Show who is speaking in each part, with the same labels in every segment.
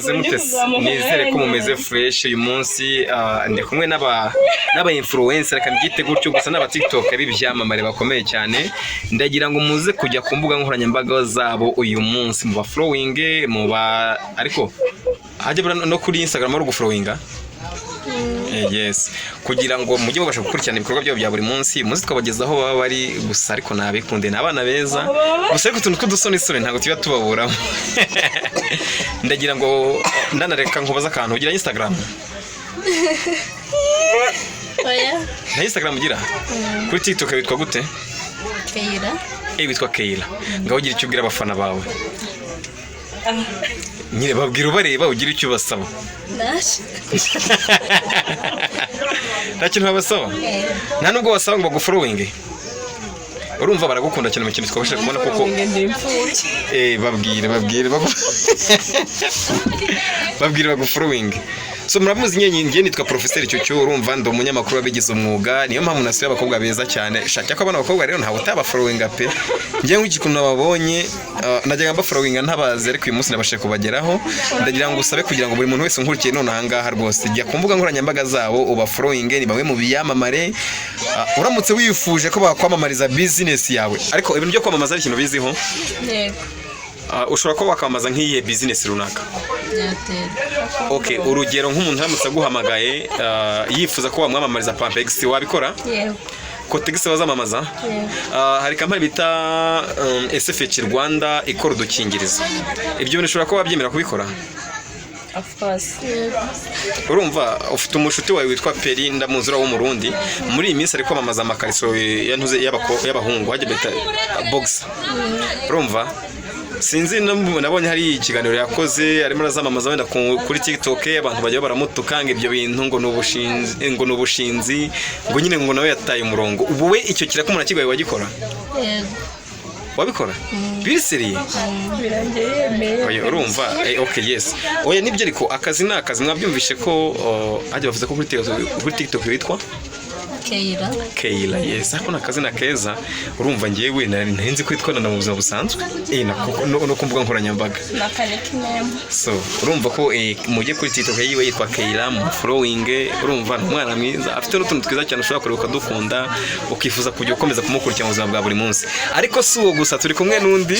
Speaker 1: Mumeze mute se? Nizere ko mumeze fresh uyu munsi. Ndi kumwe n'aba influencer, reka mbyite gutyo gusa, n'aba TikTok b'ibyamamare bakomeye cyane. Ndagira ngo muze kujya ku mbuga nkoranyambaga zabo uyu munsi mu ba following, mu ba, ariko hajya buriya no kuri Instagram ari ugufollowinga. Yes, kugira ngo mujye mubasha gukurikirana ibikorwa byabo bya buri munsi. Muzi twabagezaho baba bari gusa, ariko nabikunde, ni abana beza gusa, ariko utuntu tw'udusonisoni ntabwo tuba tubaburamo. Ndagira ngo ndanareka nkubaze akantu: ugira Instagram?
Speaker 2: Oya.
Speaker 1: Nta Instagram ugira? Kuri TikTok witwa gute?
Speaker 2: Keira.
Speaker 1: Witwa Keira. Ngaho ugira icyo ubwira abafana bawe nyine, babwira ubareba, ugira icyo ubasaba.
Speaker 2: Naje.
Speaker 1: Nta kintu babasaba? Nta nubwo basaba ngo bagufollowinge? Urumva baragukunda cyane mu kintu twabashije kubona kuko
Speaker 3: Ndi imfubyi.
Speaker 1: Babwire bagufollowing. So muramuzi nyine, njye nitwa Professeur Cyucyu, urumva ndi umunyamakuru wabigize umwuga, niyo mpamvu nasuye abakobwa beza cyane. Shaka ko abana abakobwa rero ntawe utabafollowinga pe. Njye nk'iki kuntu nababonye, najyaga mbafollowinga ntabazi, ariko uyu munsi nabashije kubageraho. Ndagira ngo usabe kugira ngo buri muntu wese unkurikiye none aha ngaha rwose, jya ku mbuga nkoranyambaga zabo ubafollowinge, ni bamwe mu biyamamare. Uramutse wifuje ko bakwamamariza business yawe, ariko ibintu byo kwamamaza ari ikintu biziho?
Speaker 2: Yego.
Speaker 1: Ushobora kuba wakwamamaza nk'iyihe business runaka?
Speaker 2: Byatera.
Speaker 1: Okay, urugero nk'umuntu aramutse aguhamagaye, yifuza ko wamwamamariza Pampex, wabikora?
Speaker 2: Yego.
Speaker 1: Kotex wazamamaza?
Speaker 2: Yego.
Speaker 1: Hari kampani bita SFH Rwanda ikora udukingirizo, ibyo bintu ushobora kuba wabyemera kubikora?
Speaker 3: Of course.
Speaker 2: Yego.
Speaker 1: Urumva ufite umushuti wawe witwa Peri, ndamuzi, uriya w'Umurundi, muri iyi minsi ari kwamamaza amakariso yantuze y'abahungu, hajya bita box. Urumva sinzi, nabonye hari ikiganiro yakoze arimo arazamamaza wenda kuri TikTok, abantu bajya baramutuka ngo ibyo bintu ngo ni ubushinzi, ngo ni ubushinzi, ngo nyine ngo nawe yataye umurongo. Ubu we icyo kiraka umuntu akigaye wagikora?
Speaker 2: Yego.
Speaker 1: Wabikora biri sérieux?
Speaker 3: Birangiye yemeye.
Speaker 1: Oya, urumva, okay, yes, oya nibyo, ariko akazi ni akazi. Mwabyumvishe ko hajya bavuze ko kuri TikTok witwa
Speaker 2: Keira.
Speaker 1: Keila, yes, ako ni akazina keza. Urumva ngewe nari nzi ko witwa na mu buzima busanzwe, no ku mbuga nkoranyambaga.
Speaker 3: Na ka nickname.
Speaker 1: So urumva ko mujye kuri TikTok yiwe yitwa Keila, mu following. Urumva ni umwana mwiza, afite n'utuntu twiza cyane ushobora kureba ukadukunda, ukifuza kujya ukomeza kumukurikira mu buzima bwa buri munsi. Ariko si uwo gusa, turi kumwe n'undi,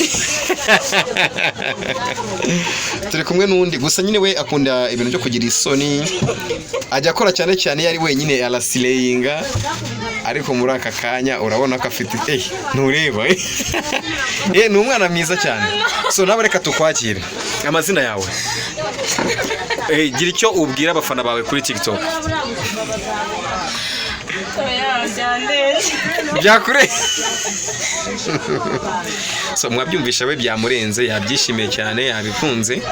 Speaker 1: turi kumwe n'undi gusa nyine we akunda ibintu byo kugira isoni, ajya akora cyane cyane iyo ari wenyine araslayinga, ariko muri aka kanya urabona ko afite, ntureba, ni umwana mwiza cyane. So nawe reka tukwakire. Amazina yawe? Gira icyo ubwira abafana bawe kuri TikTok.
Speaker 3: Oya, byandenze.
Speaker 1: Byakure. So mwabyumvisha, we byamurenze, yabyishimiye cyane, yabikunze.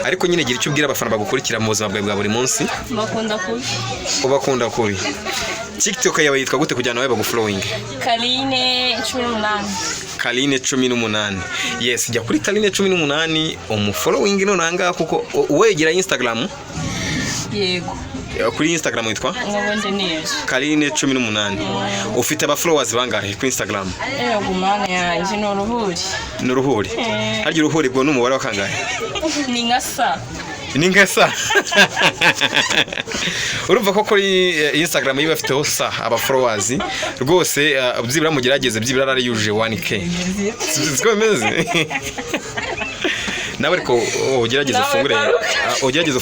Speaker 1: Ariko nyine gira icyo ubwira abafana bagukurikira mu buzima bwawe bwa buri munsi.
Speaker 3: Bakunda kubi.
Speaker 1: Ubakunda kubi. TikTok yawe yitwa gute kugira ngo nawe bagufollowing?
Speaker 3: Karine 18.
Speaker 1: Karine 18, yes, jya kuri Karine 18 umufollowing none ahangaha, kuko wegera Instagram.
Speaker 3: Yego.
Speaker 1: Kuri Instagram witwa?
Speaker 3: N'ubundi ni ibyo.
Speaker 1: Karine 18. Ufite aba followers bangahe kuri Instagram?
Speaker 3: Yego, mana yanjye, ni uruhuri.
Speaker 1: Ni uruhuri?
Speaker 3: Eh.
Speaker 1: Harya uruhuri bwo ni umubare wa kangahe?
Speaker 3: Ni nka sa.
Speaker 1: Ni nka sa. Urumva ko kuri Instagram yiwe afiteho sa aba followers rwose, byibura mugerageze, byibura ari yujuje 1K, siko bimeze? Nawe ariko ugerageze
Speaker 3: Nawe
Speaker 1: ufungure
Speaker 3: garuka.
Speaker 1: Ugerageze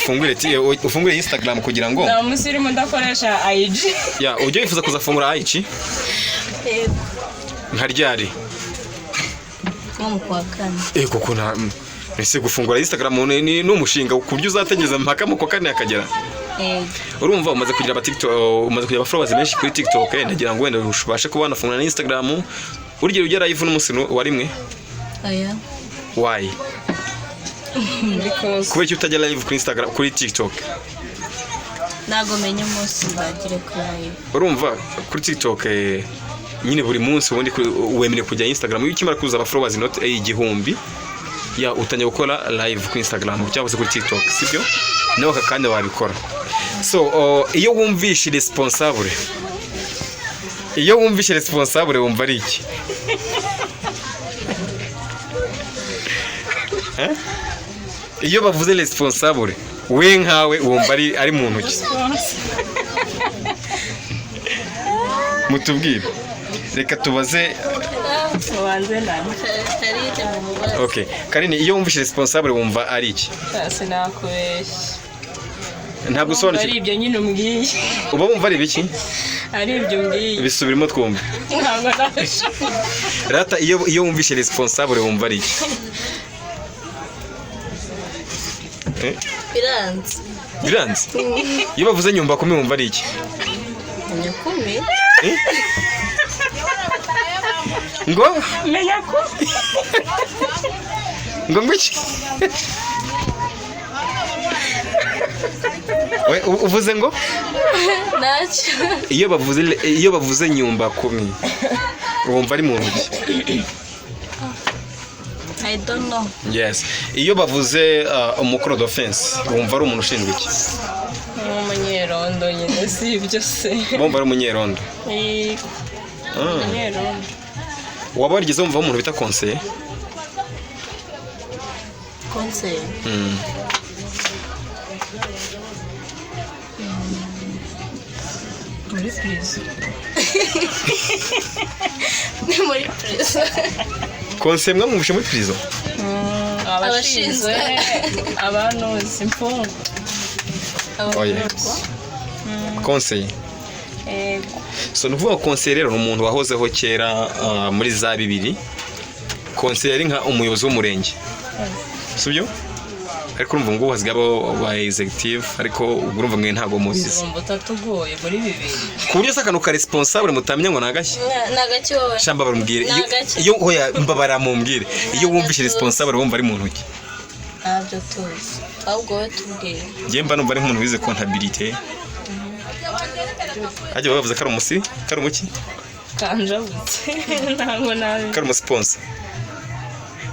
Speaker 1: ufungure Instagram kugira ngo
Speaker 3: Nta munsi urimo ndakoresha IG.
Speaker 1: Ya, ujye wifuza kuzafungura IG?
Speaker 2: Yego.
Speaker 1: Nka ryari?
Speaker 2: Nko mu kwa kane.
Speaker 1: Kuko nta ese gufungura Instagram ni umushinga ku buryo uzategereza mpaka mu kwa kane akagera?
Speaker 2: Yego.
Speaker 1: Urumva umaze kugira aba TikTok, umaze kugira aba followers benshi kuri TikTok, ndagira ngo wenda ubashe kuba wanafungura na Instagram. Urugero ujya live n'umunsi wa rimwe?
Speaker 2: Oya.
Speaker 1: Why?
Speaker 3: Because
Speaker 1: Kubera iki utajya live kuri Instagram, kuri TikTok?
Speaker 2: Ntabwo menya umunsi nzagire kuri live.
Speaker 1: Urumva kuri TikTok, nyine buri munsi ubundi wemerewe kujya Instagram iyo ukimara kuzuza aba followers not 1000, ya utangiye gukora live kuri Instagram cyangwa se kuri TikTok, sibyo? Nawe aka kanya wabikora. So iyo wumvishe responsable, iyo wumvishe responsable wumva ari iki? Eh? Iyo bavuze responsable, we nkawe wumva ari mu ntoki? Mutubwire, reka tubaze.
Speaker 3: Ubanze nani?
Speaker 2: Karine mu mubazi.
Speaker 1: Okay, Karine, iyo wumvise responsable wumva ari iki?
Speaker 3: Sinakubeshya.
Speaker 1: Ntabwo
Speaker 3: Ari
Speaker 1: usobanukiwe.
Speaker 3: ibyo nyine umbwiye.
Speaker 1: Uba wumva ari ibiki?
Speaker 3: Ari ibyo umbwiye.
Speaker 1: Bisubiremo twumve.
Speaker 3: Ntabwo nabishobora.
Speaker 1: Rata, iyo wumvise responsable wumva ari iki? Eh?
Speaker 2: Biranze.
Speaker 1: Biranze. Iyo bavuze nyumba kumi wumva ari iki?
Speaker 2: Nyakumi.
Speaker 1: Eh? Ngo
Speaker 3: Menya ko
Speaker 1: ngo iki? We, uvuze ngo?
Speaker 2: Ntacyo.
Speaker 1: Iyo bavuze nyumba kumi wumva ari mu ntoki?
Speaker 2: I don't know.
Speaker 1: Yes. Iyo bavuze umukoro d'offense wumva ari umuntu ushinzwe iki?
Speaker 3: Nk'umunyerondo nyine, si ibyo se?
Speaker 1: Bumva ari umunyerondo.
Speaker 3: Yego, umunyerondo.
Speaker 1: Waba warigeze wumva umuntu bita conseiller?
Speaker 2: Konseri.
Speaker 3: Muri prison.
Speaker 2: Ni muri prison.
Speaker 1: Conseiller mwamwumvishe muri prison?
Speaker 3: Abashinzwe abanuzi imfungwa.
Speaker 1: Oya. Conseiller.
Speaker 3: Yego.
Speaker 1: So ni ukuvuga ngo conseiller rero ni umuntu wahozeho kera, muri za 2000. Conseiller yari nka umuyobozi w'umurenge. Sibyo? Ariko urumva ngo hasigaye abo ba executive, ariko ubwo urumva mwe ntabwo mubizi.
Speaker 3: Urumva utatugoye muri 2000.
Speaker 1: Ku buryo se akantu ka responsable mutamenya ngo nagashye?
Speaker 2: Ni agaki wowe?
Speaker 1: Shamba barumbwire.
Speaker 2: Ni agaki?
Speaker 1: Iyo oya, mbabara mumbwire. Iyo wumvise responsable wumva ari mu ntoki?
Speaker 2: Ntabyo tuzi. Ahubwo wowe tubwire.
Speaker 1: Njye mba numva ari nk'umuntu wize comptabilité. Hajya bavuze ko ari umusi, ko ari umuki?
Speaker 3: Kanjabutse. Ntabwo nabi.
Speaker 1: Ko ari umusponsor.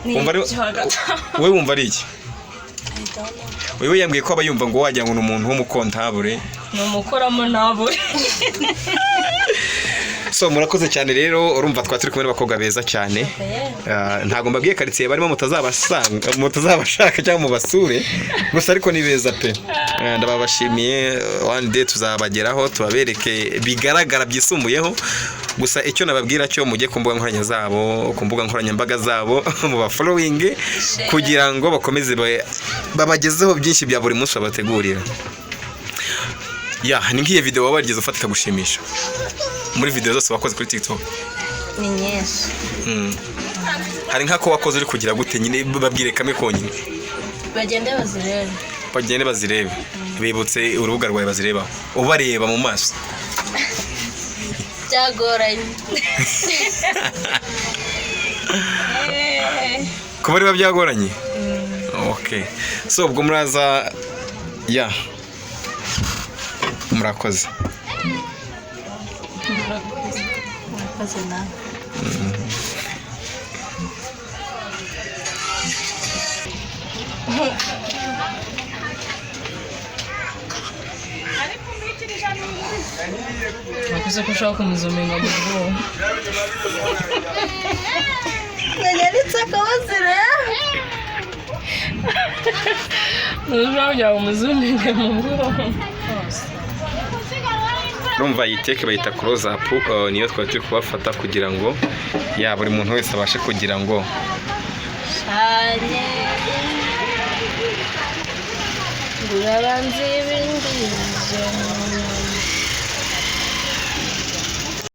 Speaker 3: Ni
Speaker 1: Wumva ari
Speaker 3: ibyo hagati.
Speaker 1: Wowe wumva ari iki?
Speaker 2: I don't know.
Speaker 1: Wewe yambwiye ko aba yumva ngo wagira ngo ni umuntu w'umukontabure.
Speaker 3: Ni umukoramo ntabure.
Speaker 1: So murakoze cyane rero, urumva twari turi kumwe n'abakobwa beza cyane. Ntabwo mbabwiye quartier barimo mutazabasanga, mutazabashaka cyangwa mubasure, gusa ariko ni beza pe. Ndababashimiye, one day tuzabageraho tubabereke bigaragara byisumbuyeho. Gusa icyo nababwira cyo, mujye ku mbuga nkoranya zabo, ku mbuga nkoranyambaga zabo, muba following kugira ngo bakomeze babagezeho byinshi bya buri munsi babategurira. Ya, ni nk'iyo video waba warigeze ufata ikagushimisha muri video zose wakoze kuri TikTok?
Speaker 2: Ni nyinshi.
Speaker 1: Hari nk'ako wakoze uri kugira gute nyine, babwire kamwe konyine.
Speaker 2: Bagende bazirebe.
Speaker 1: Bagende bazirebe. Bibutse urubuga rwawe bazirebaho. Ubareba mu maso.
Speaker 2: Byagoranye.
Speaker 1: Kuba riba byagoranye? Okay. So ubwo muraza ya. Murakoze.
Speaker 2: Murakoze nawe.
Speaker 3: Wakoze ko ushaka kumuzuminga mu bwonko.
Speaker 2: Nanyaritse akabazireba.
Speaker 3: Ntushobora kugira ngo umuzuminge mu bwonko.
Speaker 1: Urumva iyi teke bayita close up, niyo twari turi kubafata kugira ngo ya buri muntu wese abashe kugira ngo
Speaker 2: Shanye. Ngurabanza ibindi.